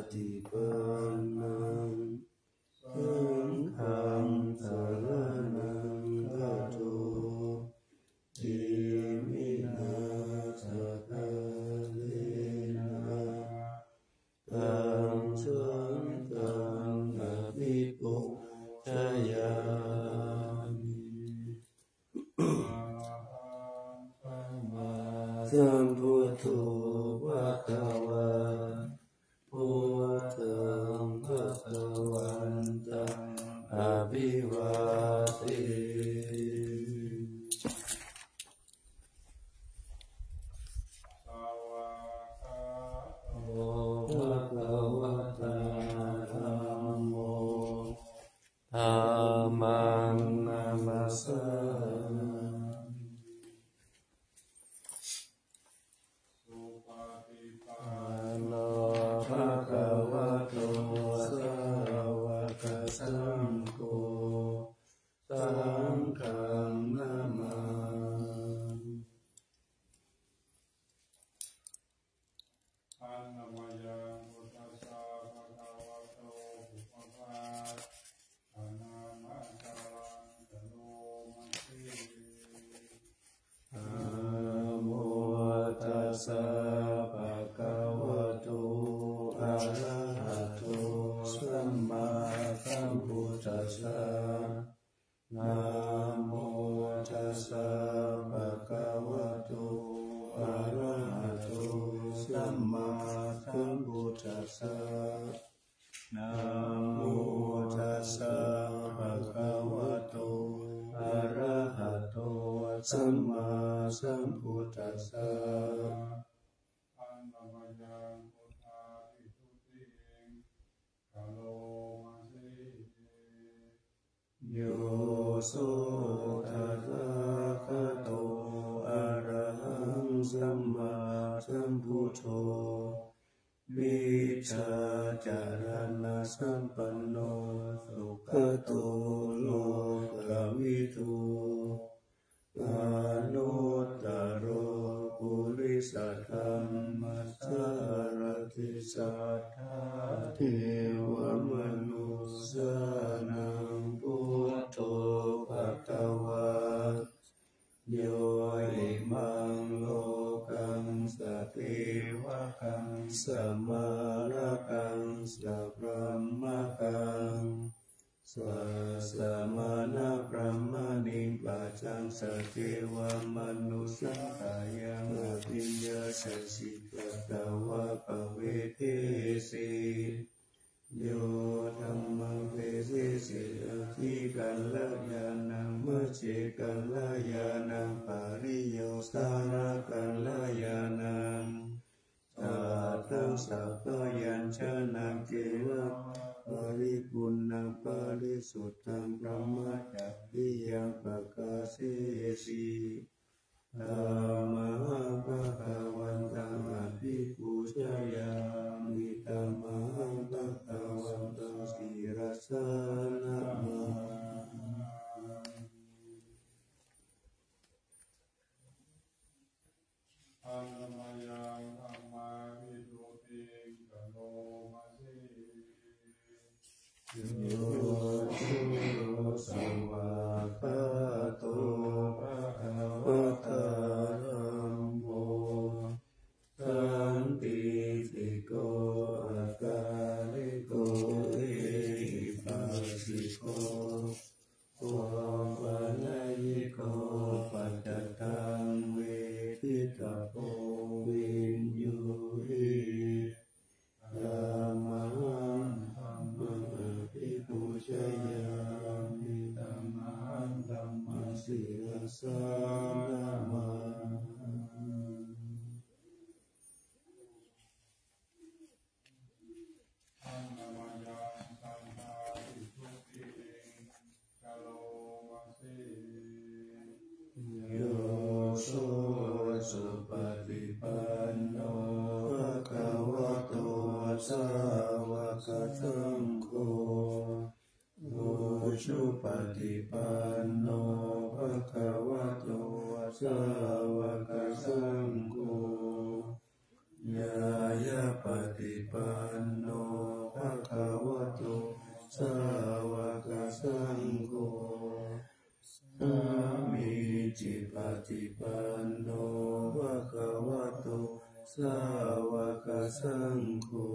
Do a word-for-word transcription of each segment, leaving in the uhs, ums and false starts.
Yadidaṃ saṅghaṃ saraṇaṃ gato, iminā sakkārena taṃ saṅghaṃ abhipūjayāmi. Arahaṃ sammāsambuddho bhagavā, buddhaṃ bhagavantaṃ abhivādemi. Svākkhāto bhagavatā dhammo, dhammaṃ namassāmi. Supaṭipanno bhagavato sāvakasaṅgho, saṅghaṃ namāmi. Annamayaṃ buddhassa bhagavato pubbabhāganamakāraṃ karoma se. Namo tassa bhagavato arahato sammāsambuddhassa. Namo tassa bhagavato arahato sammāsambuddhassa. Namo tassa bhagavato arahato sammāsambuddhassa. Annamayaṃ buddhābhistutiṃ karoma se. Yo so tathāgato arahaṃ sammāsambuddho, vijjācaraṇasampanno sugato lokavidū, anuttaro purisadammasārathi satthā devamanussānaṃ buddho bhagavā. Yo imaṃ lokaṃ sadevakaṃ samārakaṃ sabrahmakaṃ sassamaṇabrāhmaṇiṃ pajaṃ sadevamanussakāyaṃ abhiññāya jhāsi katvā pavedesi. Yo dhammaṃ desesi atthi kalyāṇaṃ majjhe kalyāṇaṃ pariyosāna kalyāṇaṃ, tadaṃ sabbāyañjanaṃ khemaṃ paripuṇṇaṃ parisuddhaṃ brahmacariyaṃ pakāsesi. Tamahaṃ bhagavantaṃ abhipūjayāmi. Tamahaṃ bhagavantaṃ sirasā namāmi. Annamayaṃ dhammābhistutiṃ karoma se. Yo so svākkhāto bhagavatā dhammo, sandiṭṭhiko akāliko ehipassiko, opanayiko paccattaṃ veditabbo viññūhīti. Tamahaṃ dhammaṃ abhipūjayāmi. Tamahaṃ dhammaṃ sirasā namāmi. Annamayaṃ saṅghābhistutiṃ karoma se. Yo so supaṭipanno bhagavato sāvakasaṅgho, ujupaṭipanno bhagavato sāvakasaṅgho, Ñāyapaṭipanno bhagavato sāvakasaṅgho, sāmīcipaṭipanno bhagavato sāvakasaṅgho,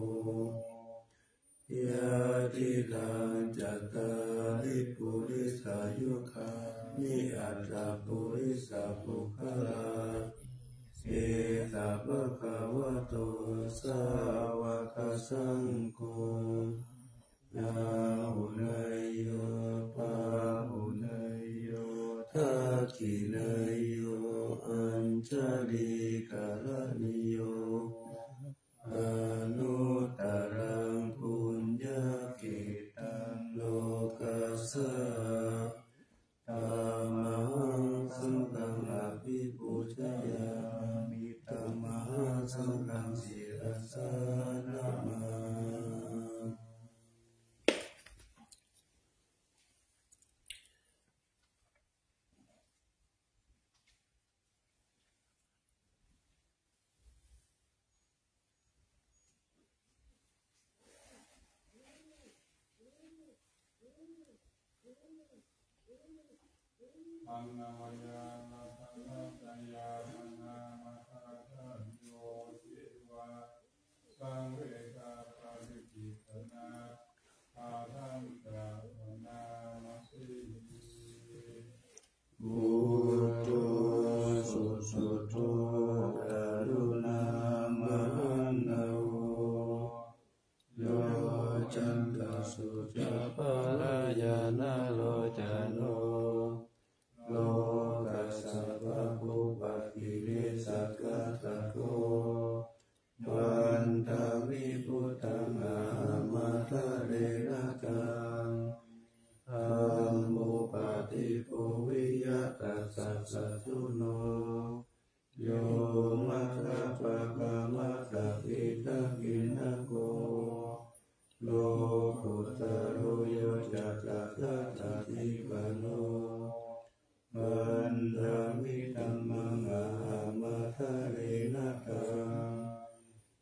yadidaṃ cattāri purisayugāni aṭṭha purisapuggalā, esa bhagavato sāvakasaṅgho, āhuneyyo pāhuneyyo dakkhiṇeyyo añjalikaraṇīyo, anuttaraṃ puññakkhettaṃ lokassā. Tamahaṃ saṅghaṃ abhipūjayāmi, tamahaṃ saṅghaṃ sirasā namāmi. Annavayāna dhanasayāmanāmatharāyo jivā saṃvedhaparitissannā ādantavanamāsi. Buddho susuddho karuṇāmahaṇṇavo, yoccantasuddhapālayanalocano, lokassa pāpūpakilesaghātako, vandāmi buddhaṃ ahamatharena taṃ. Dhammo paṭibo viya tassa satthuno, yo maggapākamatathi dakkhiṇako, lokuttaro yo ca tathāgatagāthikaro, vandāmi dhammaṃ ahamatharena taṃ.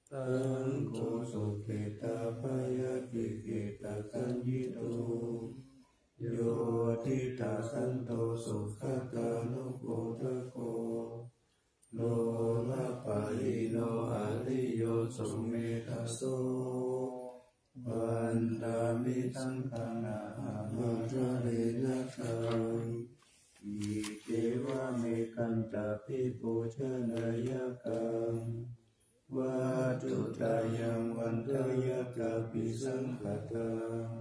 Saṅgho sukhetabayātikhetasaññito, yo diṭṭhasanto sugatānupādako, lokapālino ariyo sumedhaso, vandāmi saṅghaṃ ahamatharena taṃ. Iccevamekantabhipūjaneyyaṃ vatthuttayaṃ vandeyyatāpi saṅkhātaṃ,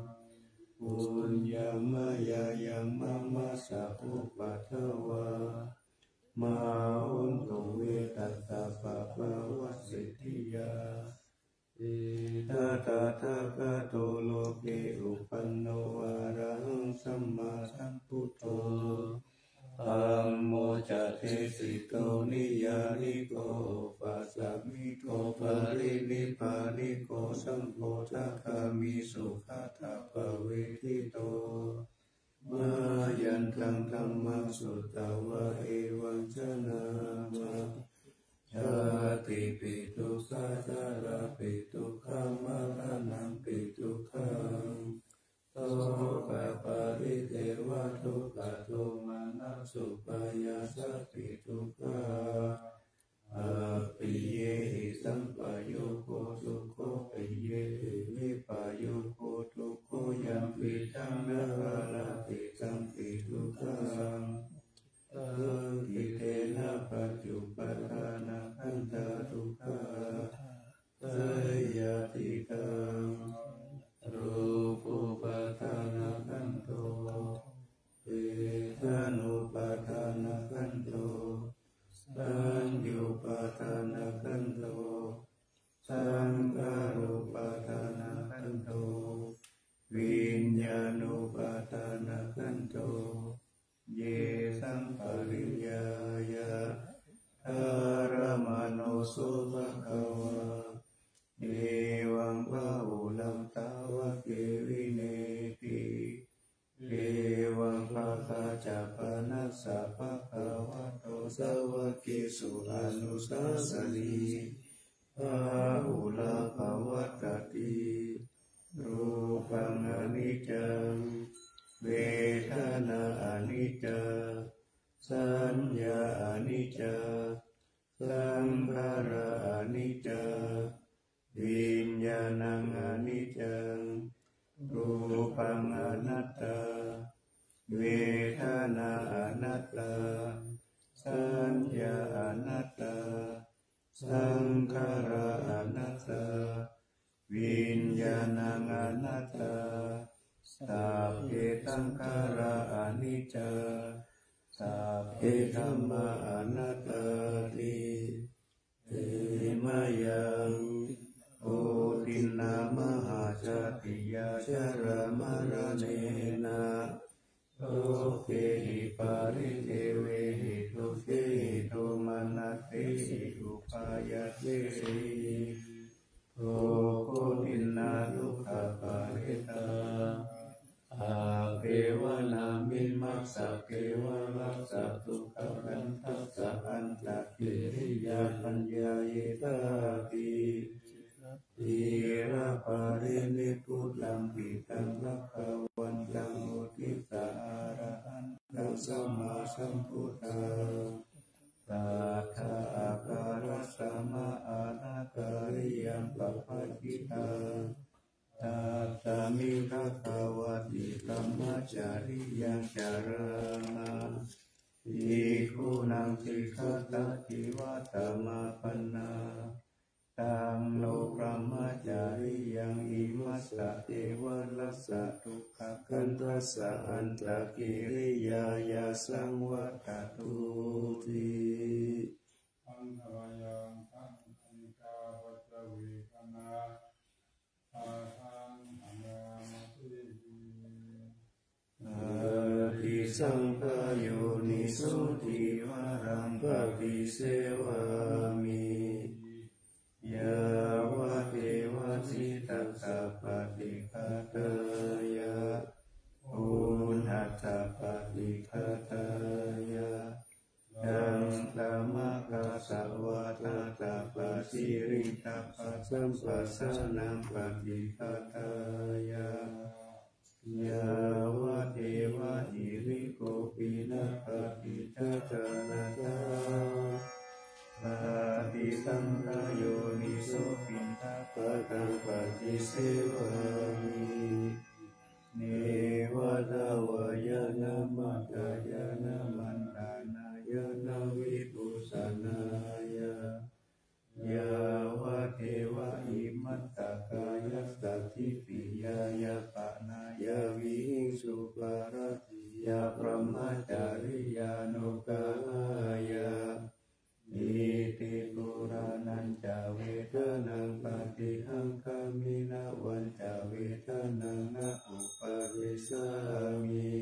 puññaṃ mayā yaṃ mama sabbupaddavā, mā hontu ve tassa pāpavasītiyā. Etaṃ tathāgato loke uppanno arahaṃ sammāsambuddho, dhammo ca desito niyyāniko upasāmiko parinibbāniko saṅgho dātā me sugataṃ pavattito. Mayantaṃ dhammaṃ sutvā evaṃ janāma, jātipi dukkhā jarāpi dukkhā maraṇampi dukkhaṃ, sokaparidevadukkhadomanassupāyāsāpi dukkhā, appiyehi sampayogo dukkho, piyehi vippayogo dukkho, yampicchaṃ na lāge tampi dukkhaṃ. Saṅkhittena pañcupādānakkhandhā dukkhā, seyyathidaṃ. Rūpupādānakkhandho, vedanupādānakkhandho, saññupādānakkhandho, saṅkhārupādānakkhandho, viññāṇupādānakkhandho, yesaṃ pariññāya dharamāno so bhagavā, evaṃ bahulaṃ sāvake vineti, evaṃ bhāgā ca panassa bhagavato sāvakesu anussāsanī, bahulā pavattati. Rūpaṃ aniccaṃ, vedanā aniccā, saññā aniccā, saṅkhārā aniccā, viññāṇaṃ aniccaṃ. Rūpaṃ anattā, vedanā anattā, saññā anattā, saṅkhārā anattā, viññāṇaṃ anattā. Sabbe saṅkhārā aniccā, sabbe dhammā anattāti. Te mayaṃ koṭiṇṇā mahāsatiyā jarāmaraṇena sokehi paridevehi dukkhehi domanassehi upāyāsehi, bho koṭiṇṇā dukkhaparittā, apevanā vimassa kevalassa dukkhakkhandhassa antakiriyā paññāyettāti. Ciraparinibbutampi taṃ bhagavantaṃ uddissa arahantaṃ sammāsambuddhaṃ, tathāgatasmā āṇākariyaṃ pabbajitaṃ. Tasmiṃ bhagavati brahmacariyaṃ carāma, bhikkhūnaṃ sikkhātaci vata māpanā. Taṃ no brahmacariyaṃ imassa kevalassa dukkhakkhandhassa antakiriyāya saṃvattatuti. Handa mayaṃ bhagavantaṃ aniccapaccayavesanaṃ padaṃ bhaṇāma se. Paṭisaṅkhā yoniso cīvaraṃ paṭisevāmi, yāvadeva cittassa paṭighātāya, pūrṇassa paṭighātāya, daṅkamakasavātātapasiriṃ tappasambādhānaṃ paṭighātāya, yāvadeva hirikopinapaṭicchādanattā paṭisaṅkhā yoniso piṇḍapātaṃ paṭisevāmi, neva davāya na madāya na maṇḍanāya na vibhūsanāya, yāvadeva imassa kāyassa ṭhitiyā yāpanāya vihiṃsuparatiyā brahmacariyānuggahāya, iti purāṇañca vedanaṃ paṭihaṅkhāmi navañca vedanaṃ na uppādessāmi,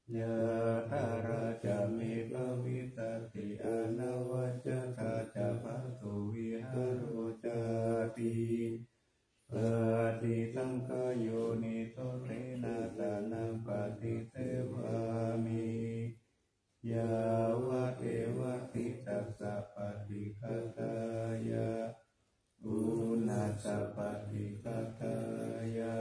yātrā ca me bhavissati anavajjatā ca phāsuvihāro cāti. Paṭisaṅkhā yoniso senāsanaṃ paṭisevāmi, yāvadeva cittassa paṭighātāya, pūrṇassa paṭighātāya,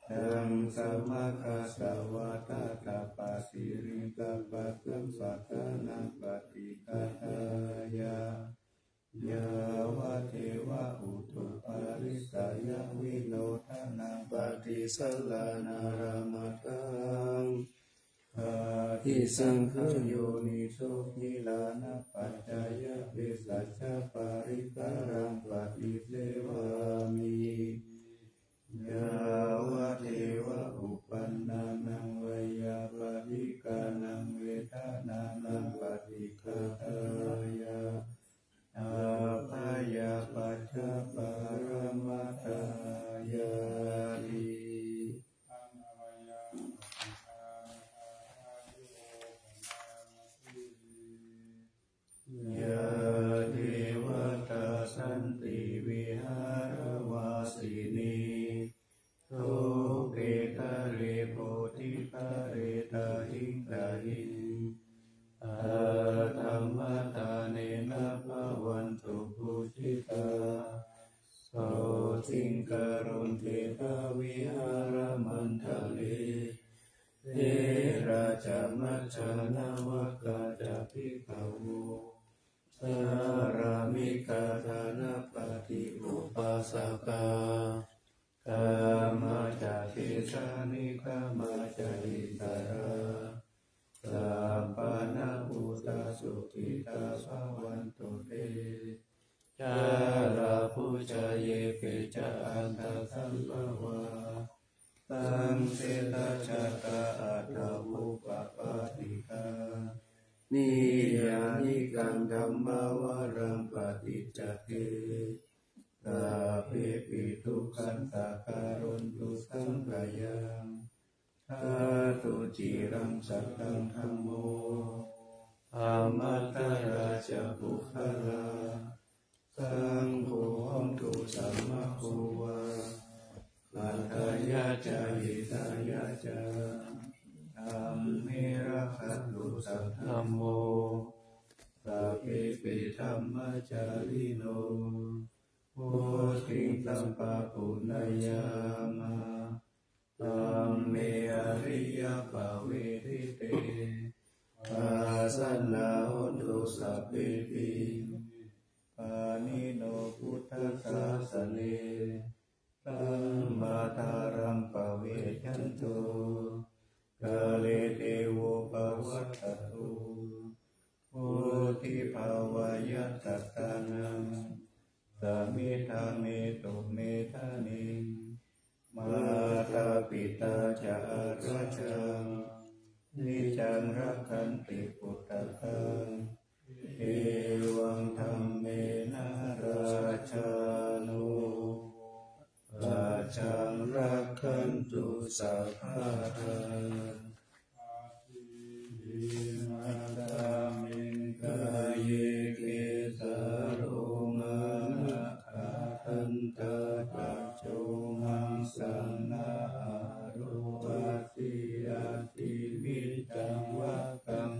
daṅkamakasavātātapasiriṃ tappasambādhānaṃ paṭighātāya, yāvadeva utuparissayavinodanaṃ paṭisallānārāmatthaṃ. Paṭisaṅkhā yoniso gilānapaccayabhesajjaparikkhāraṃ paṭisevāmi, yāvadeva uppannānaṃ veyyābādhikānaṃ vedanānaṃ paṭighātāya, abyāpajjhaparamatāyāti. Yā devatā santi vihāravāsinī, thūpe ghare bodhighare tahiṃ tahiṃ, attamādānena bhavantu pūjitā. Rā ca majjhā navakā ca bhikkhavo, sārāmikā dānapatī upāsakā, gāmā ca desā negamā ca issarā, sappāṇabhūtā sukhitā bhavantu te. Jalābujā ye keci aṇḍasambhavā, saṃsedajātā athavopapātikā, niyyānikaṃ dhammavaraṃ paṭicca te, sabbepi dukkhassa karontu saṅkhayaṃ. Ṭhātu ciraṃ sataṃ dhammo, dhammaddharā ca puggalā, saṅgho hotu samaggo va, atthāya ca hitāya ca. Dhamme rakkhatu saddhammo, sabbepi dhammacārino, vuḍḍhiṃ sampāpuṇeyyāma, dhamme ariyappavedite. Pasannā hontu sabbepi, pāṇino buddhasāsane, dhammadharaṃ pavecchanto, kāle devo pavassatu. Vuḍḍhibhāvāya sattānaṃ, samiddhaṃ netu medaniṃ, mātā pitā ca atrajaṃ, niccaṃ rakkhanti puttakaṃ, evaṃ dhammena rājāno, pajaṃ rakkhantu sabbadā. Atthi imasmiṃ kāye kesā lomā nakhā dantā taco maṃ saṃ nahārū, atthi atthi vittaṃ vattaṃ,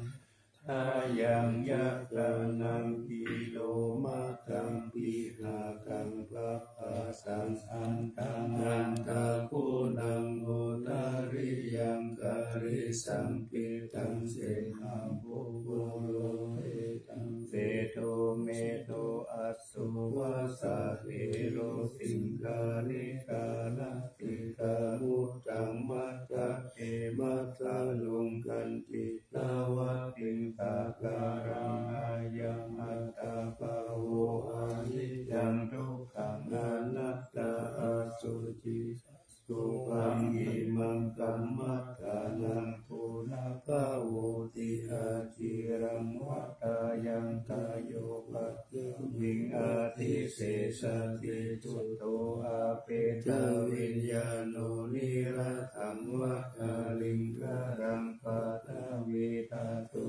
hyaṃ yassāṇaṃ pīḷomakaṃ pihakaṃ papphāsaṃ, antaṃ antaguṇaṃ odāriyaṃ karīsaṃ pītaṃ semhaṃ pubbu lohitaṃ, sedo medo assū vasā thero siṅgāriṃ galasikā, muddaṃ mattake matthaluṃ khanti tā vatiṃsākāraṃ, ayaṃ attabhāvo aniccaṃ dukkhaṃ anattā, asuciṃ asubhaṃ imaṃ kammadānaṃ, punabbhavoti aciraṃ. Vātāyam kāyo paṭhaviṃ adhisessati, chuddho apetaviññāṇo niratthaṃ vā kaliṅgaraṃ. Paṭhavīdhātu,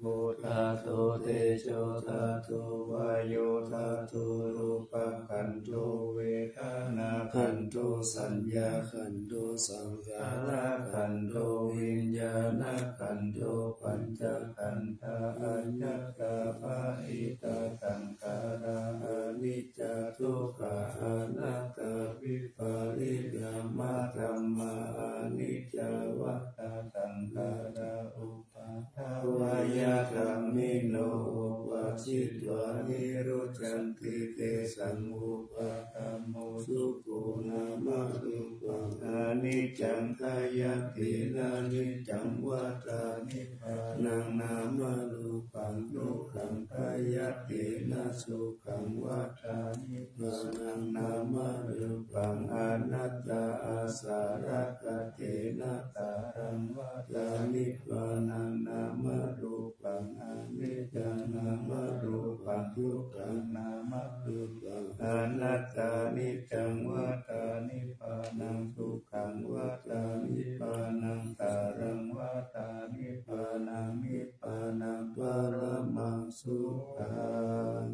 āpodhātu, tejodhātu, vāyodhātu, rūpakkhandho, vedanākkhandho, saññākkhandho, saṅkhārakkhandho, viññāṇakkhandho, pañcakkhandhā. Ajjhattā bahiddhā saṅkhārā aniccā dukkhā anattā, vipariṇāmadhammā aniccā vata saṅkhārā, uppādavayadhammino uppajjitvā nirujjhanti, tesaṃ vūpasamo sukho nāma rūpaṃ aniccaṃ, khayati nāniccaṃ vata nibbānaṃ nāma rūpaṃ dukkhaṃ, khayati na sukhaṃ vata nibbānaṃ nāma rūpaṃ anattā, asarakkatena saraṃ vata nibbānaṃ nāma rūpaṃ aniccaṃ nāma rūpaṃ dukkhaṃ nāma rūpaṃ anattā, niccaṃ vata nibbānaṃ sukhaṃ vata nibbānaṃ saraṃ vata nibbānaṃ nibbānaṃ paramaṃ sukhaṃ.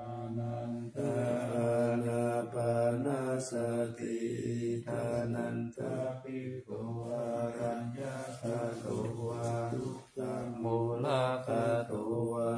Ānanda ānāpānasati, ānanda bhikkhu araññagato vā rukkhamūlagato vā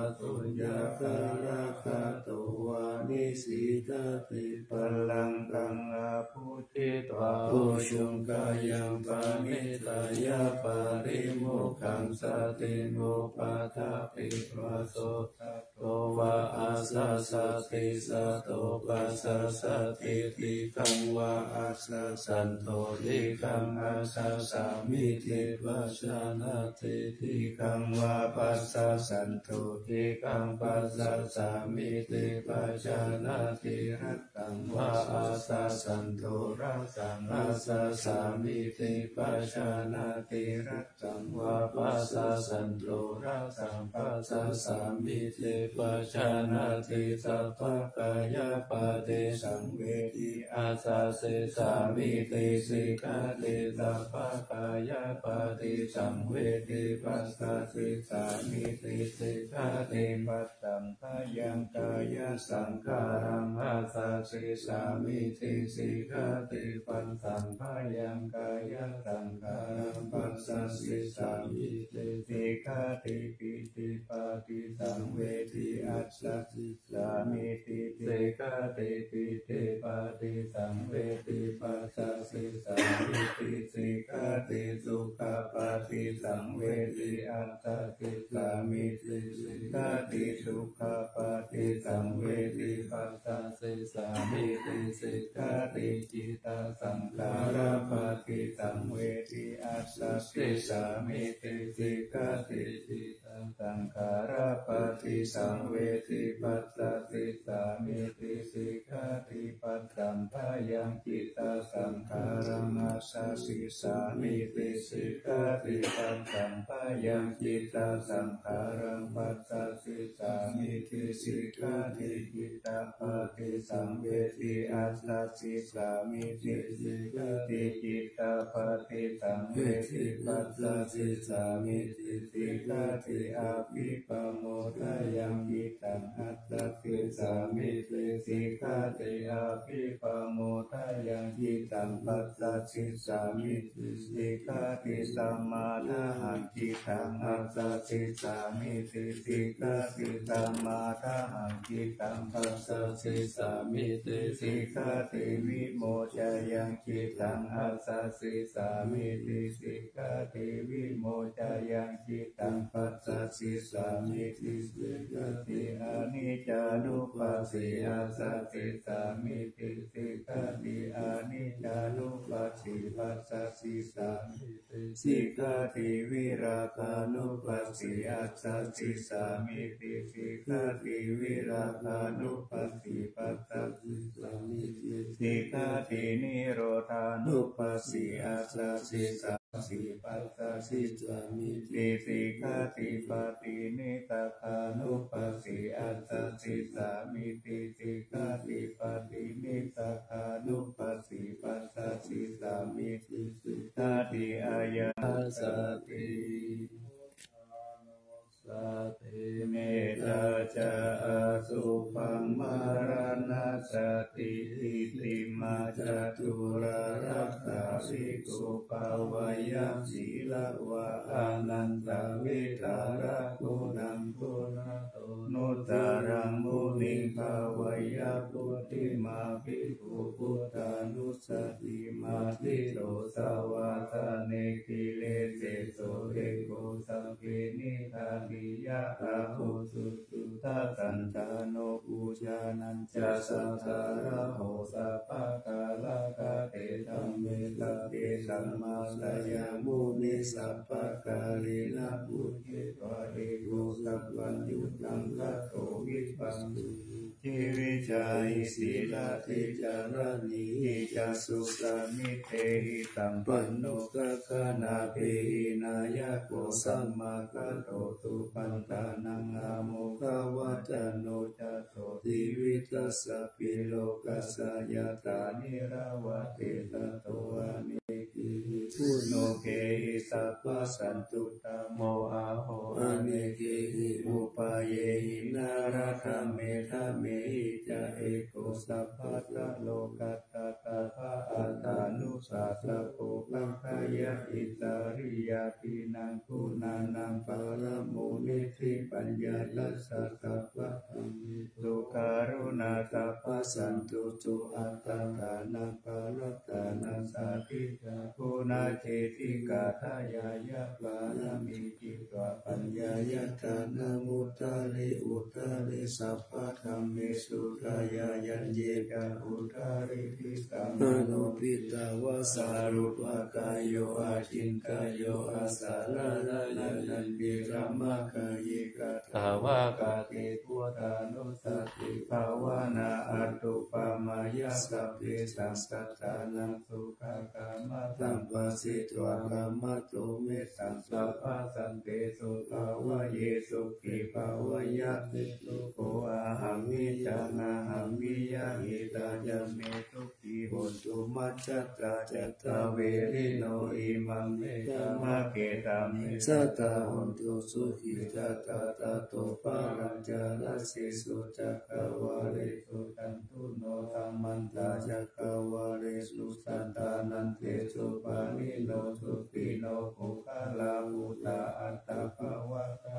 Paṇidhāya parimukham satiṃ upaṭṭhapi. Phasso sato vā assa sati, sato passa sati, dīgham vā assa santo, dīgham assa sāmīti pajānāti, dīgham vā passa santo, dīgham passa sāmīti pajānāti, rattaṃ vā assa santo, rattaṃ assa sāmīti pajānāti, rattaṃ vā passa santo, rattaṃ passa sāmīti pajānāti. Sabbakāyapaṭisaṃvedī ajjhāsi sāmīti sikkhati, sabbakāyapaṭisaṃvedī pajjhāsi sāmīti sikkhati, paccantaraṃ kāyasaṅkhāraṃ ajjhāsi sāmīti sikkhati, paccantaraṃ kāyasaṅkhāraṃ pajjhāsi sāmīti sikkhati, piṭṭhibhātisaṃvedī ajjhāsi sāmīti sikkhati, piṭṭhibhātisaṃvedī pajjhāsi sāmīti sikkhati, sukkhāpaṭisaṃvedī ajjhāsi sāmīti sikkhati, dukkhāpaṭisaṃvedī pajjhāsi sāmīti sikkhati, cittasaṅkhārapaṭisaṃvedī ajjhāsi sāmīti sikkhati, cittasaṅkhārapaṭisaṃvedī pajjhāsi sāmīti sikkhati, paccantaraṃ cittasaṅkhāraṃ ajjhāsi sāmīti sikkhati, paccantaraṃ cittasaṅkhāraṃ pajjhāsi sāmīti sikkhati, cittapāṭisaṃvedī ajjhāsi sāmīti sikkhati, cittapāṭisaṃvedī pajjhāsi sāmīti sikkhati, abhipamodanaṃ cittaṃ ajjhāsi sāmīti sikkhati, abhipamodanaṃ cittaṃ pajjhāsi sāmīti sikkhati, samādanaṃ cittaṃ ajjhāsi sāmīti sikkhati, samādanaṃ cittaṃ pajjhāsi sāmīti sikkhati, vimoccanaṃ cittaṃ ajjhāsi sāmīti sikkhati, vimoccanaṃ cittaṃ pajjhāsi sāmīti sikkhati, aniccānupassī ajjhāsi sāmīti sikkhati, aniccānupassī pajjhāsi sāmīti sikkhati, virāgānupassī ajjhāsi sāmīti sikkhati, virāgānupassī pajjhāsi sāmīti sikkhati, nirodhānupassī ajjhāsi sāmīti pajjhāsi sāmīti sikkhati, paṭinissagga nupassī ajjhāsi sāmīti sikkhati, paṭinissagganupassī pajjhāsi sāmīti sikkhati, ayaṃ sati. Sati, mettā ca asubhaṃ maraṇasati, itimā catulā rakkhaṃ bhikkhū bhāweyyāma, sīlavā ānandavidhāraṃ guṇaṃ guṇato nussaraṃ muniṃ bhāweyya, puthimā bhikkhū buddhānussatī matthito, savāsane giriseso ekho, sabbe nissaggiya ahudutu, dassantāno pujānañca sādaraho, sabbakālakattāyamhe sabbe dhammasārathi, munisappakārena bhūjitva ekho, sabbaññutaṃ tato vipassī, jivitā hi sīlatthi caraṇīhi ca, susamitehi sampanno, gaganābhidhānaṃ yāko, samāgato supaṇṇānaṃ, āmodavacano ca so, tividhasāpi lokassa, yattha nirvāti tato anekehi guṇokehi, sabbasantu ttamo aho, anekehi upāyehi, nāraddhamhi dhammeti ca ekho, sabbattha lokassa sabba atthānusassako, gaggāya itthāriyādīnaṃ guṇānaṃ paramāṇihi, paññāya ca sabbatthānesu karuṇā, sabbasantusu attattānaṃ, parattānaṃ satiya guṇā Iddhikāthāya yā pāramī citvā paññāya dānamuttari uttari sabbadhammesu dāyāyanye ca uttari disāmano pitvā sārūpakāyo acintayyo asalarāya nandirāmakāyikā dvārakā te buddhānussatibhāvanā anuppamāya sabbesaṃ sattānaṃ sukhakammataṃ phasitvā khamatu mettaṃ sabbasantesu bhāvaye sukhī bhāvaye. Iti kho ahaṃ vijānāhaṃ viya hitāya me sukhī hontu majjhattā ca dvārino imaṃ me dhammakkhettaṃ me sadā hontu sukhī tattha tato palañca dasesu cakkavāḷesu cakkavāḷesu cantano samantā cakkavāḷesu sataṇṇaṃ tesupaṇṇino sukhino puggalā uttā attappavattā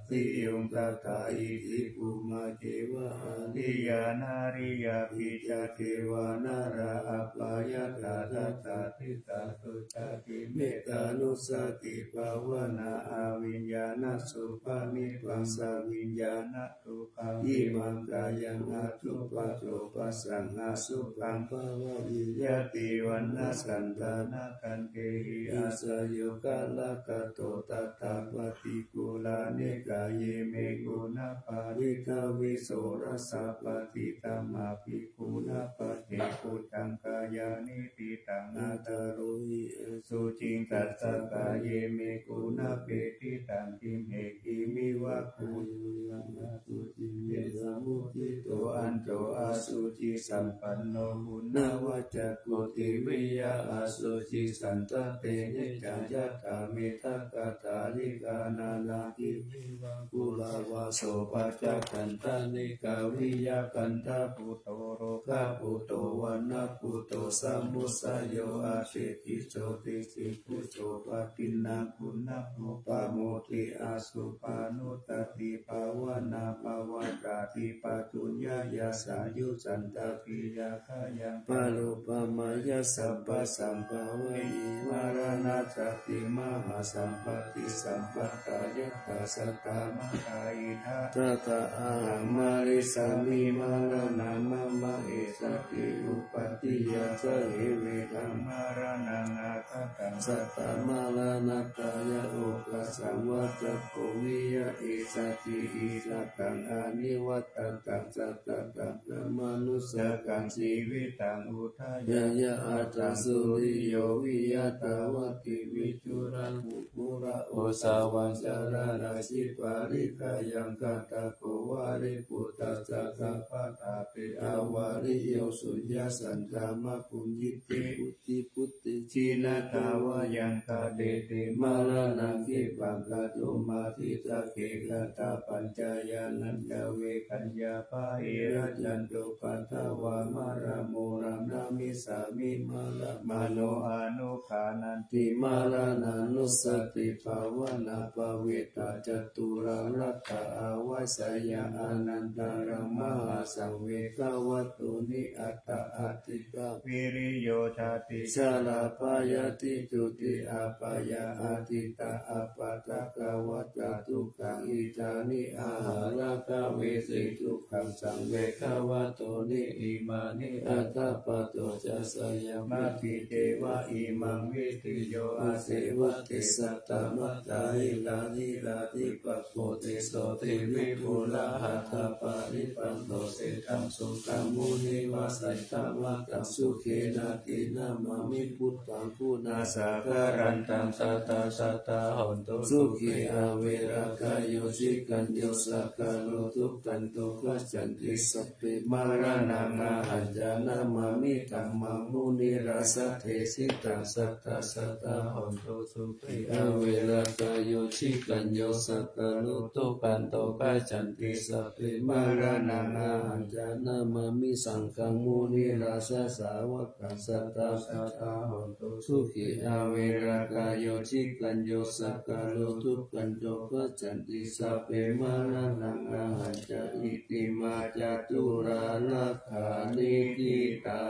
siyuṃ tathā iti bhummā ceva ariyā nariyāpi ca devā nalā appayattā tathā disā sucati mettānussatibhāvanā aviññāṇasubhāvibhaṃsaviññāṇa dukkham imaṃ kāyaṃ adubbhaddopassaṃ asubhaṃ bhāvaye. Yadi vaṇṇasantana kantehi asayukarakato tathā paṭikulāni kāyime guṇaparittavisorasapatittamāpi guṇapatikuccaṃ kāyāni diṭṭhaṃ attarohi asuciṃ tassa kāyime guṇapetiṭṭhaṃ khimekhimiva guṇaṃ asuciṃ me samuṭṭhito anto asucisampanno guṇavacako tiviya asucisantappena ca yathā mettaghatalikā nānākhimiva guṇavacako paccekattañāṇikaviya khandhakutto rogaputto vaṇṇaputto samussayo atikiccho disipusco paṭiggaṇhako pamodati asubhanussatibhāvanā pavattati pāthuññāya sāyujantakkhiyaṃ kāyaṃ paruppamāya sabbasaṃ bhāvaye. Maraṇā jāti mahāsampatti sampadā yattha saddhammattā idha tathāhaṃ marissāmi maraṇaṃ mama essatthi upādiya ca evetaṃ maraṇaṃ aggataṃ saddhammaṃ maraṇatthāya okāsaṃ vattako viya essatthi itthatthataṃ anivattantaṃ sattataṃ brahmānussakaṃ jīvitaṃ udayāya attaṃ suriyo viyatthavati vidurakkhū pura osavaṃ carāraji parikkayaṃ kaṭṭhako vāriputtassasapattapi avariyo suññasaṅkamabhuñjiti. Buddhi buddhe jinatvā yaṃ katteti maraṇaṃ khippaṃ katumādi. Taṃ khe katvā pañca yānañca vegaññā pahīnantu katvā maraṃ mudhaṃ namassāmi maraṇaṃ mano anuggaṇhanti. Maraṇānussatibhāvanā parittaṃ catūlā rattāni avalokitā anantarā mahāsaṃvegavatthūni aṭṭha āsā viriyo jāti jarā byādhi juti apāyā atītā appaṭikavatā dukkhā iddhāni aharakkhāvesi dukkhasaṃvegavattūni imāni aṭṭha pādo ca sayaṃ matthi ceva imaṃ videyya. Āseva te saddamattā hīnā dīnā dibbaṃ bodhiso ti vipulā aṭṭha parivaṇṇo seṭṭhaṃ sukhaṃ munivaravacanaṃ sukhena dinamāmi buddhaṃ guṇāsaṅgharantaṃ sadā sadā hontu sukhī averā kāyo cikañño sakaṇo dukkanto gacchanti sabbe maraṇaṃ ahañca namāmi dhammaṃ munirājadesitaṃ sadā sadā hontu sukhī averā kāyo cikañño sakaṇo dukkanto gacchanti sabbe maraṇaṃ ahañca namāmi saṅghaṃ munirājasāvakaṃ sadā sadā hontu sukhī averā kāyo cikañño sakaṇo dukkanto gacchanti sabbe maraṇaṃ ahañca. Iti mā catūlā rakkhaṇe ṭhitā.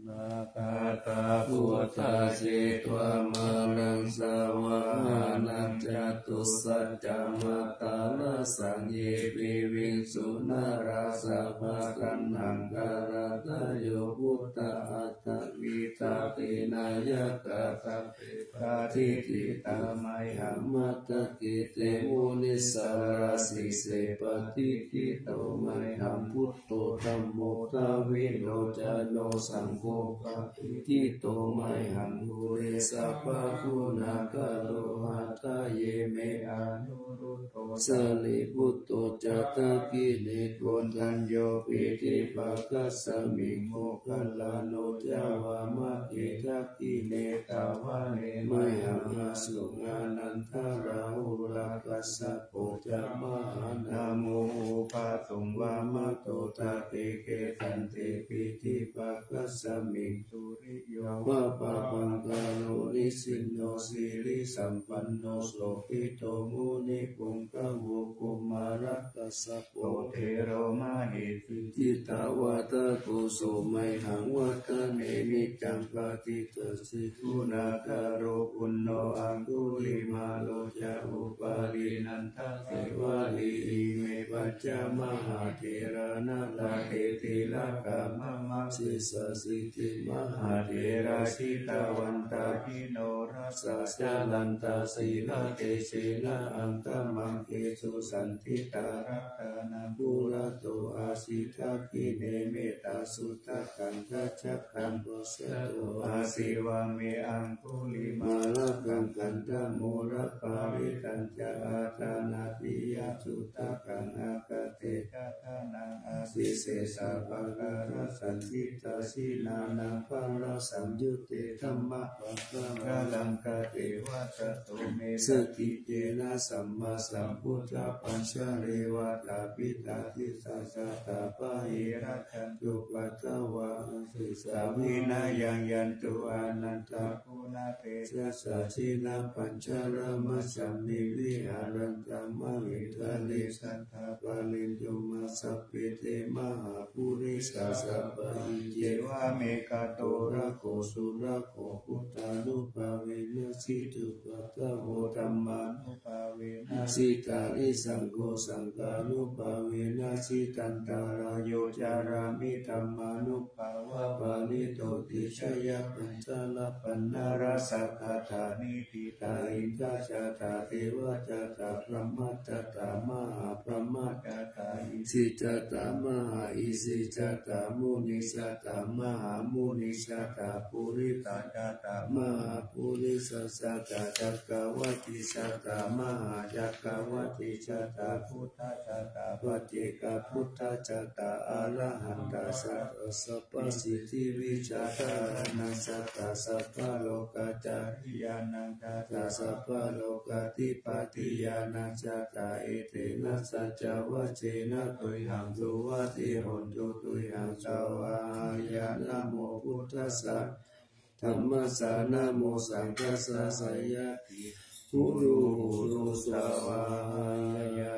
Nāgā tā buddhā jetvā māraṃ savāhanaṃ, catusaccāmatarasaṃ ye piviṃsu narāsabhā. Taṇhaṅkarādayo buddhā aṭṭhavīsati nāyakā, sabbe patiṭṭhitā mayhaṃ matthake te munissarā. Sīse patiṭṭhito mayhaṃ buddho dhammo dvilocano, saṅgho patiṭṭhito mayhaṃ ure sabbaguṇākaro. Hadaye me anuruddho sārīputto ca dakkhiṇe, koṇḍañño piṭṭhibhāgasmiṃ moggallāno ca vāmake. Dakkhiṇe savane mayhaṃ āsuṃ ānandarāhulā, kassapo ca mahānāmo ubhāsuṃ vāmatodake. Kesante piṭṭhibhāgasmiṃ suriyo va pabhaṅkaro, nisinno sirisampanno sobhito munipuṅgavo. Kumārakassapo thero mahesī cittavādako, so mayhaṃ vadane niccaṃ patiṭṭhāsi guṇākaro. Puṇṇo aṅgulimālo ca upālī nandasevakī, ime pañca mahātherā nalāṭe tilakā mama. Sesāsīti mahātherā jitavantā jinorasā, jalantā sīlatejena aṅgamaṅgesu saṇṭhitā. Ratanaṃ purato āsi dakkhiṇe mettasuttakaṃ, dhajaggaṃ pacchato āsi vāme aṅgulimālakaṃ. Khandhamoraparittañca āṭānāṭiyasuttakaṃ, ākāse chadanaṃ āsi sesā pākārasaṇṭhitā. Jinānaṃ balasaṃyutte dhammapākāralaṅkate, vasato me sakiccena sammāsambuddhapañjare. Vātapittādisañjātā bāhirajjhattupaddavā, asesā vinayaṃ yantu anantaguṇatejasā. Jinapañjaramajjhamhi viharantaṃ mahītale, saṭṭhaparinimbuto sabbe te mahāpurisāsabhā. Iccevamekato rāgo surakkho, buddhānubhāvena jitupaddavo, dhammānubhāvena jitārisaṅgho, saṅghānubhāvena jitantarāyo, carāmi dhammānubhāvapālito. Tijā yā pañca rakkhaṇā rājagāthā niṭṭhitā, indā jātā devā jātā brahmā jātā mahābrahmā jātā, isi jātā mahāisi jātā, munī jātā mahāmunī jātā, purisa jātā mahāpurisa jātā, cakkavattī jātā mahācakkavattī jātā, guttā jātā paccekabuddhā jātā, arahantā jātā sabbasiddhivijjādharaṇā jātā, sabbalokacāriyānaṃ jātā, sabbalokadhipatiyānaṃ jātā. Etena saccavajjena tuyhaṃ suvatthi hotu, tuyhaṃ svākkhātā. Namo buddhassa, dhammassa, namo saṅghassa, jayasiddhi hotu, hotu, svākkhātā.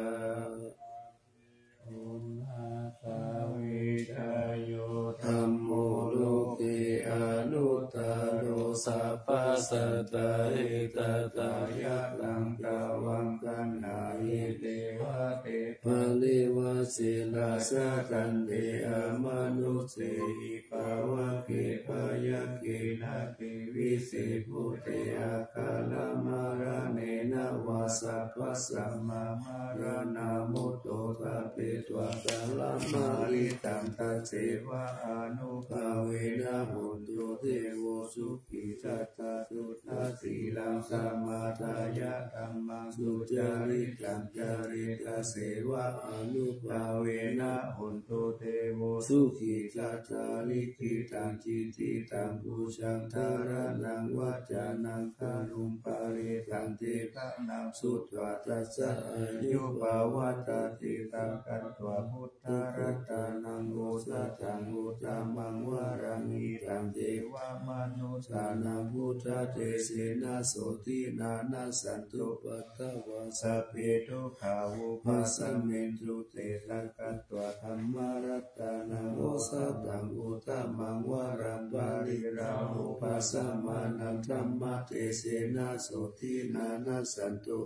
Dhammo loke anuttaro, sabbasattāhitatthāya, taṃ tvaṃ gaṇhāhi devate, parivaje rājadaṇḍe, amanussehi pāvake, byagghe nāge vise bhūte, akālamaraṇena vā, sabbasmā maraṇā mutto, ṭhapetvā kālamāritaṃ, tasseva ānubhāvena hotu devo sukhī sattā. Suddhasīlaṃ samādāya, dhammaṃ sucaritaṃ careyya, tasseva ānubhāvena hotu devo sukhī sattā. Likkhitaṃ cintitaṃ pūjaṃ dhāraṇaṃ vācanaṃ garuṃ, parittaṃ desanaṃ sutvā, tassa āyuṃ pavaḍḍhatīti. Sakkatvā buddharatanaṃ osathaṃ uttamaṃ varaṃ, hitaṃ devamanussānaṃ buddhatejena sotthinā nassantupaddavā sabbe dukkhā vūpasamentu te. Sakkatvā dhammaratanaṃ osathaṃ uttamaṃ varaṃ pariḷāhūpasamanaṃ dhammatejena sotthinā nassantu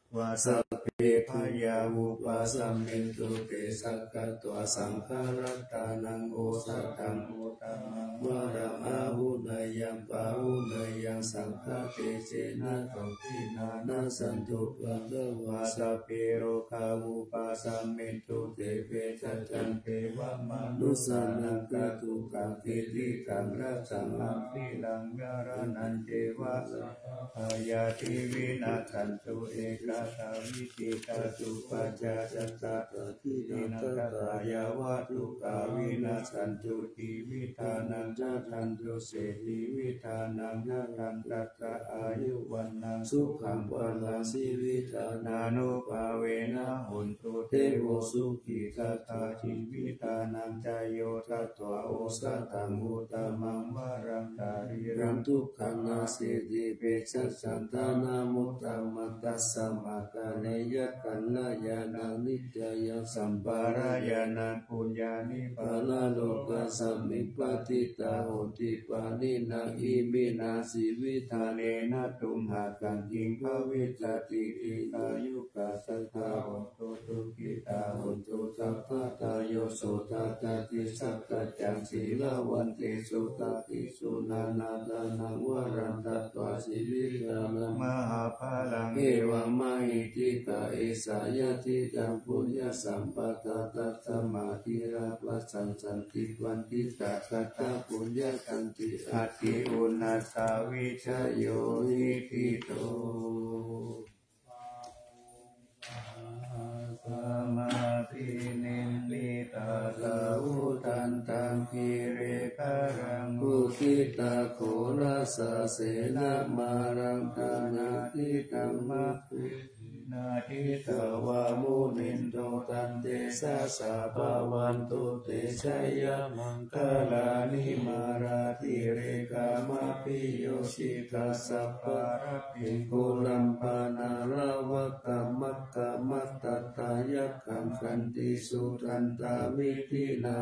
vā sabbe bhayā vūpasamentu te. Sakkatvā saṅgharatanaṃ osathaṃ uttamaṃ varaṃ āhuneyyaṃ pāhuneyyaṃ saṅghatejena sotthinā nassantupaddavā sabbe rogā vūpasamentu te. Vegacchaṃ devamanussānaṃ sudukkaṃ tiktikaṃ rasaṃ apiraṃ maraṇañceva sabbabhayā vināsantu. Ekadā vitthiṃ tathūpajjhāya tattha dakkhiṇaṃ daṭṭhā yāva dukkhā vinassantu jīvitānaṃ dadantu se jīvitānaṃ dadantattha āyu vaṇṇaṃ sukhaṃ balaṃ jīvittānānubhāvena hontu devo sukhī. Tathā jīvittānañca yo datvā osathaṃ uttamaṃ varaṃ sarīraṃ dukkhaṃ nasīti peccañca ṭhānamuttamaṃ tasmā kalyāṇakalyāṇaṃ nittayassaṃvarāyanaṃ puññāni paralokasmiṃ patiṭṭhā honti pāṇinā. Iminā jīvitthānena tumhākaṃ kiṃ bhavissati? Dīghāyukā sadā hontu sukhitā hontu sabbadā. Yo sodhaddati sakkaccaṃ sīlavantesu tatthi su nānatthaṃ varaṃ datvā jīvittānaṃ mahapphalaṃ. Evammahiddhikā esā yadidaṃ puññasampadā tasmā dhīrā bhajassanti paṇḍitāgatā puññakkhetti. Atthi uṇhissavijayo niṭṭhito. Samādhimeyya tathū taṇṭhaṃ girigabbharaṃ uditaghorasasenamāraṃ dānādidhamma jitavā munindo taṃ tejasā bhavatu te jayamaṅgalāni. Mārātirekamabhiyujjhitasabbarattiṃ ghorampanāḷavakamakkhamathaddhayakkhaṃ khantīsudantavidhinā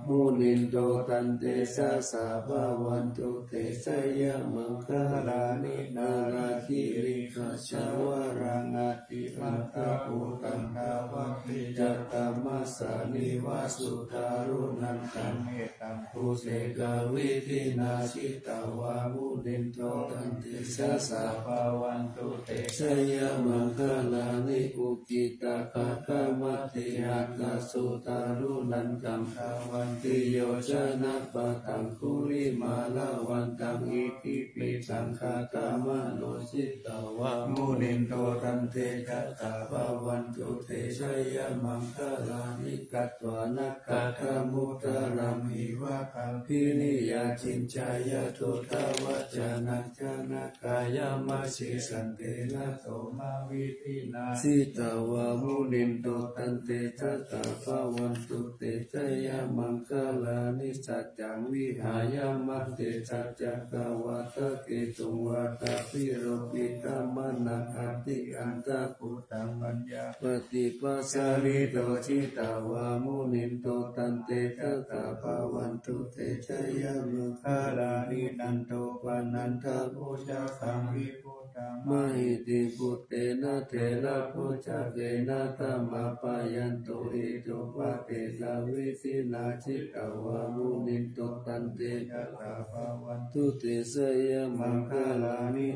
munindo taṃ tejasā bhavatu te jayamaṅgalāni. Nāḷāgiriṃ gajavaraṃ atimattabhūtaṃ dāvaggicakkamasanīva sudāruṇantaṃ mettambusekavidhinā jitavā munindo taṃ tejasā bhavatu te jayamaṅgalāni. Uk khittakhaggamatihatthasudāruṇantaṃ dhāvantiyojanapathaṅgulimālavantaṃ iddhībhisaṅkhatamano jitavā munindo taṃ tejasā bhavatu te jayamaṅgalāni. Katvāna kaṭṭhamudaraṃ iva gabbhinīyā ciñcāya duṭṭhavacanaṃ janakāyamajjhe santena somavidhinā jitavā munindo taṃ tejasā bhavatu te jayamaṅgalāni. Saccaṃ vihāya matisaccakavādaketuṃ vādābhiropitamanaṃ atiandhabhūtaṃ paññā paṭipajjalito jitavā munindo taṃ tejasā bhavatu te jayamaṅgalāni. Nandopanandabhujagaṃ vibudhaṃ mahiddhiṃ puttena therabhujagena damāpayanto iddhūpadesavidhinā jitavā munindo taṃ tejasā bhavatu te jayamaṅgalāni.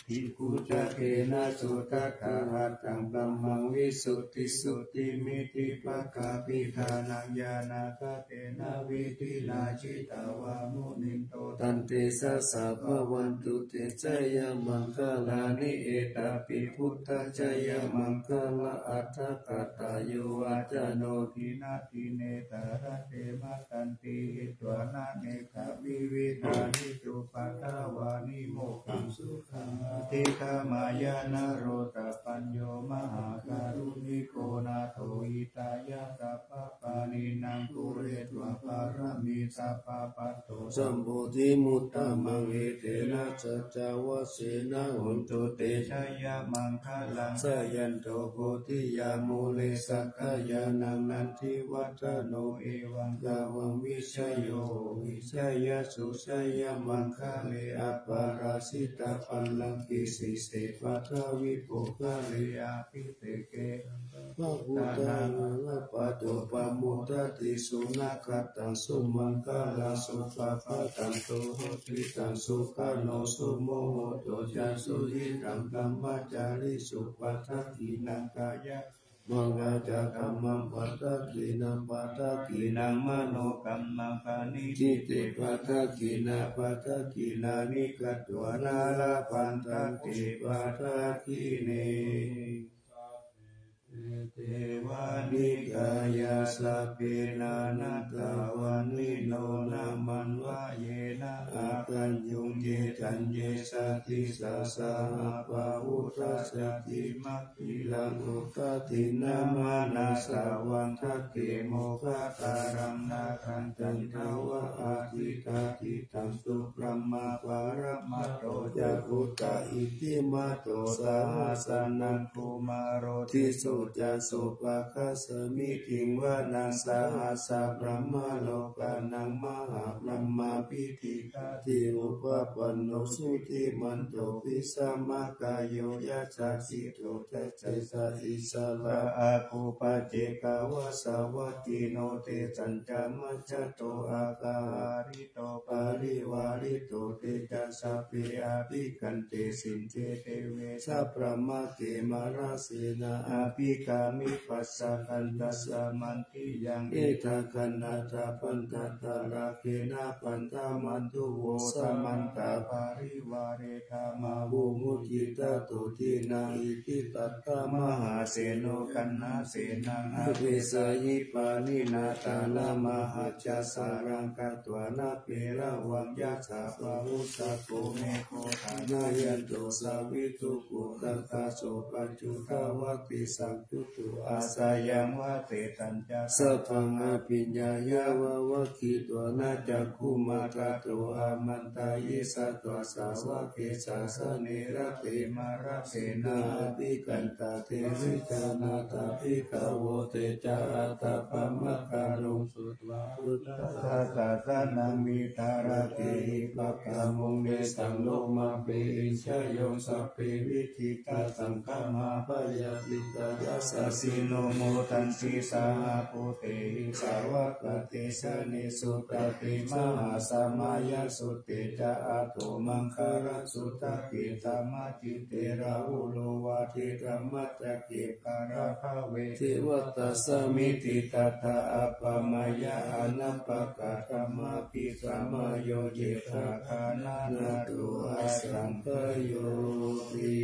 Bhikkhujagena sudaṭṭhahatthaṃ brahmaṃ visuddhijutimiddhibakābhidhānaṃ ñāṇāgadena vidhinā jitavā munindo taṃ tejasā bhavatu te jayamaṅgalāni. Etāpi buddhajayamaṅgalaaṭṭhagāthā yo vācano dinadine sarate matandī hitvānanekavividhāni cupaddavāni mokkhaṃ sukhaṃ adhigameyya naro sapañño. Mahākāruṇiko nātho hitāya sabbapāṇinaṃ pūretvā pāramī sabbapatto sambodhimuttamaṃ. Etena saccavajjena hotu te jayamaṅgalaṃ. Jayanto bodhiyā mūle sakyānaṃ nandivaḍḍhano, evaṃ tvaṃ vijayo hohi jayassu jayamaṅgale. Aparājitapallaṅke sīse paṭhavipokkhare, abhiseke sabbabuddhānaṃ aggappatto pamodati. Sunakkhattaṃ sumaṅgalaṃ supabhātaṃ suhuṭṭhitaṃ, sukhaṇo sumuhutto ca suyiṭṭhaṃ brahmacārisu. Padakkhiṇaṃ kāya kammaṃ vācākammaṃ padakkhiṇaṃ, padakkhiṇaṃ manokammaṃ paṇidhī te padakkhiṇā. Padakkhiṇāni katvāna labhantatthe padakkhiṇe. Sabbe te devanikāyā sabbe nānattavaṇṇino, nāmanvayena āgañchuṃ ye caññe sadisā saha. Pavutthajātimakkhīlaṃ udadinnamanāsavaṃ, dakkhemoghataraṃ nāgaṃ candaṃva asitātitaṃ. Subrahmā paramatto ca puttā iddhimato saha, sanaṅkumāro tisso ca sopāga samitiṃ vanaṃ. Sahassabrahmalokānaṃ mahābrahmābhitiṭṭhati, upapanno jutimanto bhismākāyo yasassi so. Tejasā issarā āgū paccekavasavattino, tesañca majjhato āgā hārito parivārito. Te ca sabbe abhikkante sinde deve sabrahmake, mārasenā abhikkāmi passa kaṇhassa mandiyaṃ. Etha gaṇhatha bandhatha rāgena bandhamatthu vo, samantā parivāretha mā vo muñcittha sotthinā. Iti tattha mahāseno kaṇhasenaṃ apesayi, pāṇinā talamāhacca saraṃ katvāna bheravaṃ. Yathā pāvussako megho thanayanto savijjuko, tadā so paccudāvatti saṃyu to assayaṃ vātesatañca. Sabbaṃ abhiññāya vavakkhitvāna cakkhumā, tato āmantayi satthā sāvake sāsane rate. Mārasenā abhikkantā te vijānātha bhikkhavo, te ca ātappamakaruṃ sutvā buddhassa sāsanaṃ. Vītarāgehi pakkāmuṃ nesaṃ lomampi iñjayuṃ. Sabbe vijitasaṅgāmā bhayātītā yasassino, modanti saha bhūtehi sāvakā te janesutāti. Mahāsamayasutte ca āto maṅgalaṃ sutakhī, dhammacitte rāhulo vāci dhammacakke bharabhave. Devatā samitiṭṭhā appamayā anāpakā, dhammābhisamayo cittā gananato asaṅkhayoti.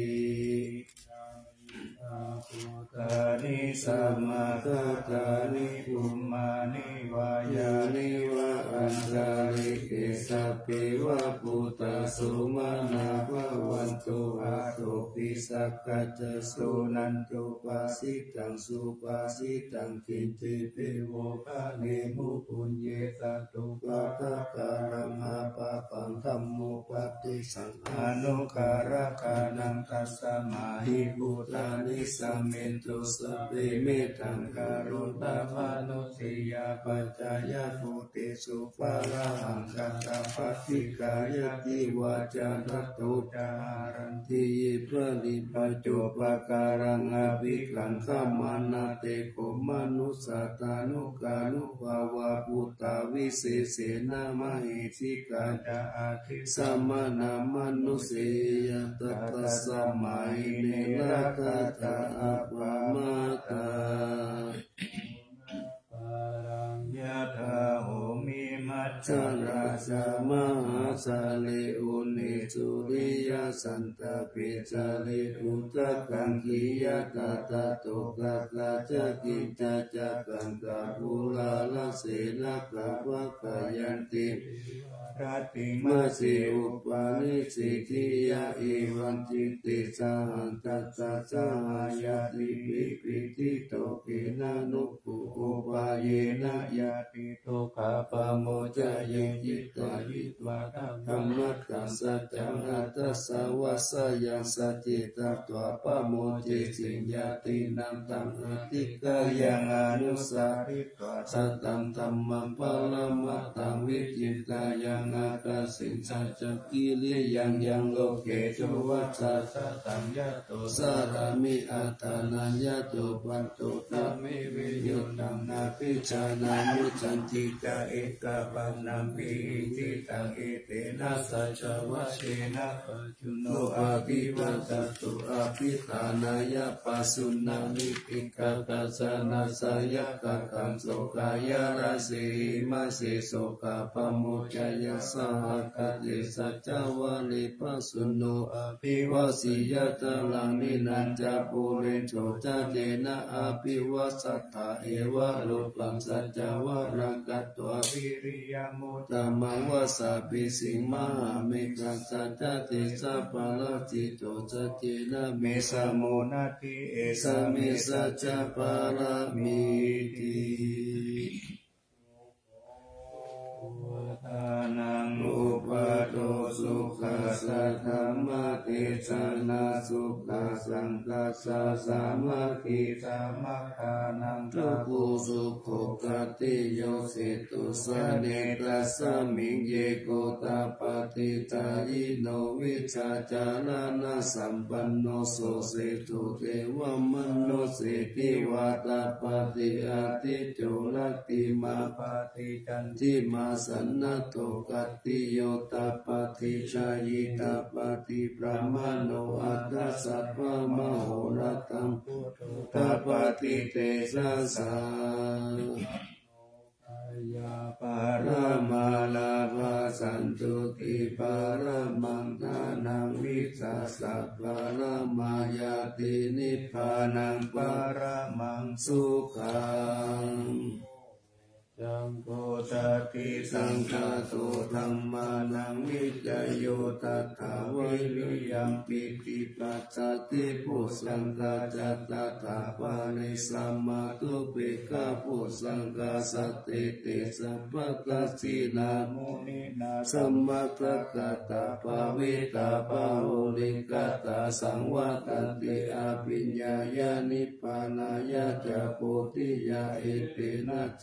Bhūtāni samāgatāni bhummāni vā yāni va antalikkhe, sabbe va bhūtā sumanā bhavantu, athopi sakkacca suṇantu bhāsitaṃ. Subhāsitaṃ kiñci pevo bhaṇemu puññe, tathūpādākaraṃ apāpaṃ dhammo paṭisambujjhati. Anuggahākaraṃ tasmā hi bhūtāni sammiñjuntu, sabbe mettaṃ karontā mānusiyā pajāya bhūtesu. Pāṇahaṅ kaṭṭhapaṭikkā yāti vācānanto ca haranti ye baliṃ, paccupakaraṃ abhikkāmantā te kho manussā, taṇhukānubhāvā bhūtā visesena mahiddhikā. Ca atthi samaṇā mānuseyya tattha samaye, nira tattha appamattā. Paraṃ yathā homi majjharājā, mahā sāre uṇhisūriyasantāpe, sāre udakaṅkhiya dhataraṭṭhakā ca kiñca ca kaṅkā, phuṭā rāse na gabbhakāyanti, rattiṃ masi upanissi ṭhīyā, evaṃ diṭṭhi sahassassa saha ñātibhi, pīḷito kena nu pupāyena ñāti dukkā pamuccayati. Taññitva dhammaṭṭhaṃ saccaṃ atthassa vassāyaṃ, sacce tatvā pamodesi ñātīnaṃ, taṃ adhikkāya anusāritvā sataṃ dhammaṃ paramatthaṃ, vicindeyyaṃ ākāsiṃ saccakiriyaṃ. Yaṃ loke duvassā sataṃ yato carāmi, attānaṃ yato patto sami, viyuttaṃ nābhijānāmi, sañcicca ekavānampi hiṃsitaṃ, etena saccavajjena pajjunno abhivajjatu, abhiṭhānāya pajjuṇhāmi, khiḍḍākacchamassāyakā, kaṃso kāyāvasena, sokā pamuccaya saha, kate saccavajje pajjunno abhivajjeyya, kālaṃ vineyya puriso ca tena, abhivajjatha evarūpaṃ, saccavajjāgaratā viriyamuttamaṃ, vāsābhismaṃ mahāmeghaṃ, saccakicchappaṇṇaraṃ jitā, saccena me samo natthi, esā me saccapāramīti. Dānaṃ uppādo sukhā, saddhammadesanā sukhā, saṅghassa sāmaggī, samaggānaṃ tapo sukho, khattiyo seṭṭho janetasmiṃ, ye gottapaṭicchāyino, vijjācaraṇasampanno, so seṭṭho devamanussānaṃ, divaṭṭhapati ādicco, rattimābhāti candimā, sannaddho khattiyo tapati, jhāyī tapati brāhmaṇo, atha sabbamahorattaṃ, buddho tapati tejasā. Kāyaparamā lābhā, santuṭṭhiparamaṃ dhanaṃ, vissāsaparamā ñātī, nibbānaṃ paramaṃ sukhaṃ. Saṅgho satisaṅkhāto, dhammānaṃ vicayo tathā, viriyampīti passaddhi bojjhaṅgā ca tathāpare, sammādhupekkhabojjhaṅgā, sattete sabbadassinā, muninā sammadakkhātā, bhāvitā bahulīkatā, saṃvattanti abhiññāya, nibbānāya ca bodhiyā, etena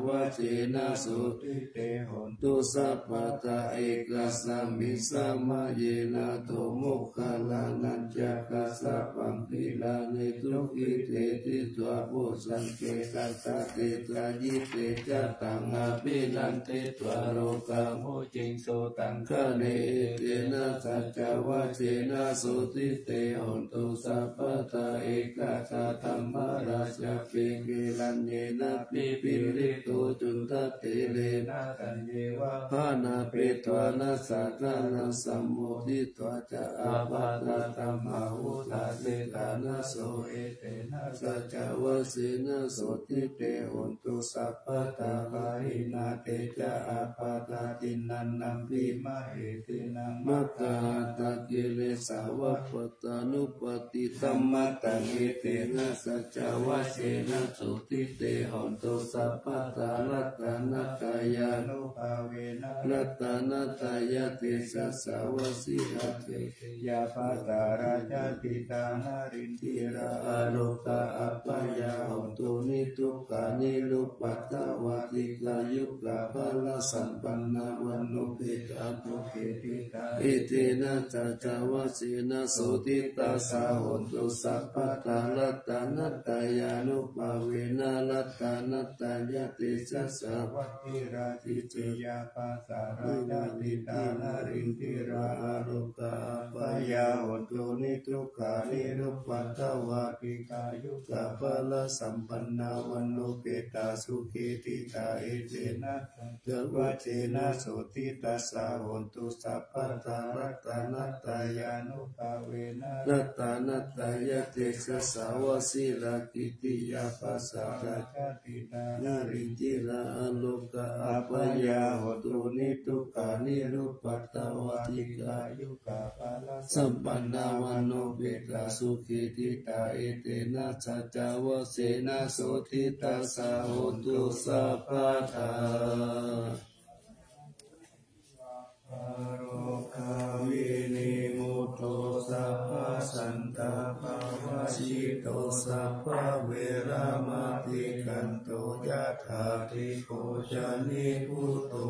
saccavajjena, sotthi te hontu sabbadā. Ekasmiṃ samaye nātho, moggallānañca kassapaṃ, gilāne dukkhite disvā, bojjhaṅge satta desayi, te ca taṃ abhinanditvā, rogā mucciṃsu taṅkhaṇe. Etena saccavajjena, sotthi te hontu sabbadā. Ekadā dhammarājāpi, gelaññenābhipīḷito, cundattherena taññeva bhaṇāpetvāna, sādaraṃ sammoditvā ca, ābādhā tamhā vuṭṭhāsi ṭhānaso. Etena saccavajjena, sotthi te hontu sabbadā. Pahīnā te ca ābādhā, tiṇṇannampi mahesinaṃ, maggāhatakilesā va, pattānuppattidhammataṃ. Etena saccavajjena, sotthi te hontu sabbadā. Ratanattayānubhāvena, ratanattayatejasā, vajjī atte yā pākārā ca siddhā, narindirā ārogā abyāpajjhā, hontu niddukkhitāni cupaddavā. Dīghāyukā balāsambhantā, vaṇṇaṃ etena saccavajjena, sotthi te hontu sabbadā. Ratanattayānubhāvena, ratanattayatejasā, vajjirājeevajjeyyathā, jalathalavisame narindiyā, ārogā abyā yā hontu niddukkha niruppaddavā dīghāyukā balasampannā vaṇṇopetāsukhī ṭhitā etena saccavajjena sotthi tassa hontu sabbadā. Ratanattayānubhāvena ratanattayatejasā vajirakkhittiyā pasādā jātidā daridriyā arogā apāyā hontu niddukkha niruppaddavā dīghāyukā balasampannā vaṇṇopetāsukhī ṭhitā etena saccavajjena sotthi tassa hontu sabbadā. Rogā vinimutto sabbasantāpavajjito sabbaveramatikkanto yathādhigo ca nibbuto.